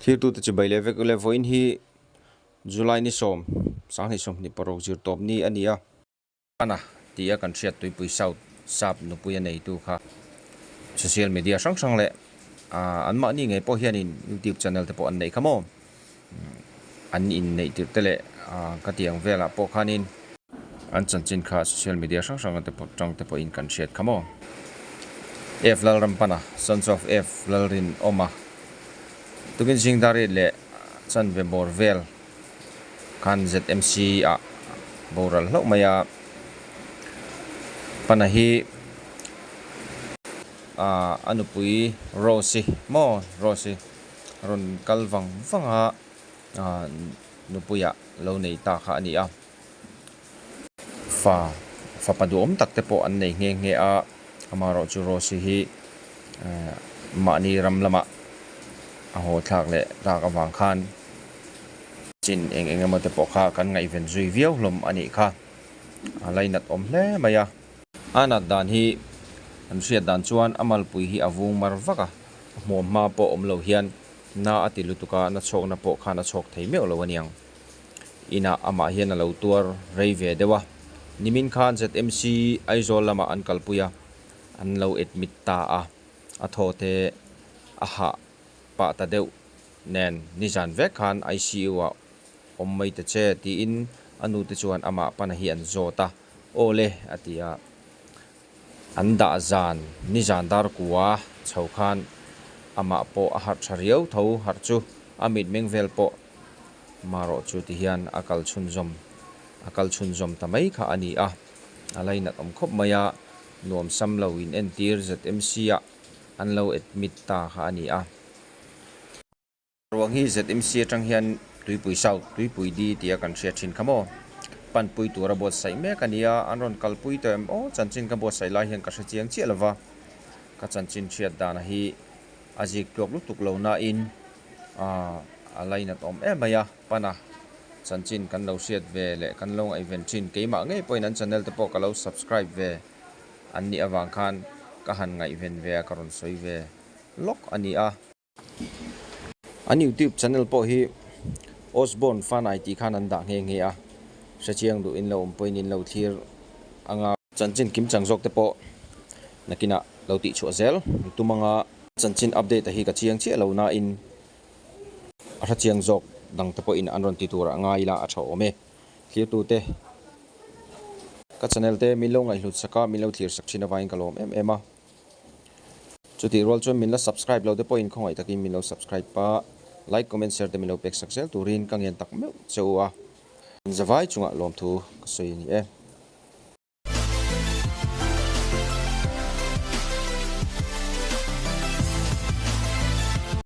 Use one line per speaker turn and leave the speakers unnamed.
Thirtute chibai leh vek ule vawiin hi July ni 10, 2026 zir tawp ni a ni a. Pana tia kan hriat Tuipui South sap nupui a neitu kha social media hrang hrang leh anmahni ngei pawh hianin youtube channel te pawh an neih kha maw an inneih tirh te leh ka tih ang velah pawh khanin an chanchin kha social media hrang hrang te pawh tang te pawhin kan hriat kha maw. F Lalrampana, Sons of F Lalrinawma. Tukin zingdari leh chanve bawr vel khan ZMC ah boral hlauh mai a, Pana hi ah a nupui Rose-i maw Rose-i rawn kal vang vang a ah nupuiah lo nei ta kha a ni a, fa fapa duhawm tak te pawh an nei nghe nghe a, amaherawhchu Rose-i hi eh mahni ram lamah a haw thlak leh tak avang khan chin eng eng emaw te pawh kha kan ngaihven zui viau hlawm a nih kha a lainat awm hle mai a. A nat dan hi an hriat dan chuan a malpui hi a vung mar vak a, a hmuam hma pawh awm lo hian na a ti lutuk a, na chhawkna pawh khan a chhawk thei meuh lo a niang. Inah amah hian a lo tuar rei ve deuh a, nimin khan ZMC Aizawl lamah an kalpui a, an lo admit ta a. A thaw te a hah pah ta deuh nen nizan vek khan ICU ah awm mai ta che tiin a nu te chuan amah pana hi an zawt a, Aw le a ti a, an dah zan nizan dar kua chho khan amah pawh a harh tha riau tho harh chu a mitmeng vel pawh marawh chu ti hian a kal chhunzawm a kal chhunzawm ta mai kha a ni a, a lainat awm khawp mai a. Nuam sam lo in entir ZMC ah an lo admit ta kha a ni a. Ruang hi ZMC atang hian Tuipui South, Tuipui D tia kan hriat thin kha maw? Panpui tura buatsaih mek a ni a, an rawn kalpui tawh em aw? Chanchin ka buatsaih lai hian ka hre chiang chiah lova, ka chanchin hriat dana hi a zik tluak lutuk lo nain a lainat awm em mai a, pana chanchin kan lo hriat ve leh kan lo ngaihven thin keimah ngei pawhin an channel te pawh ka lo subscribe ve an nih avang khan ka han ngaihven ve a ka rawn sawi ve lawk a ni a. An youtube channel pawh hi Osborne Fanai tih khan an dah nghe nghe a, hrechiang duh in lo awm pawhin in lo thlir anga. Chanchin kim chang zawk te pawh nakinah lo tihchhuah zel an tum anga. Chanchin update a hi ka chiang chiah lo nain A hra chiang zawk dang te pawhin an rawn ti turah ngai ila a tha awm e. Thlirtute, ka channel te min lo ngaihhlut sak a, min lo thlir sak thin avangin ka lawm em em a. Chutih rual chuan min la subscribe lo te pawhin khawngaih takin min lo subscribe a, like, comment, share te min lo pek sak zel turin ka ngen tak meuh che u a. Zavai chungah lawmthu ka sawi a ni e.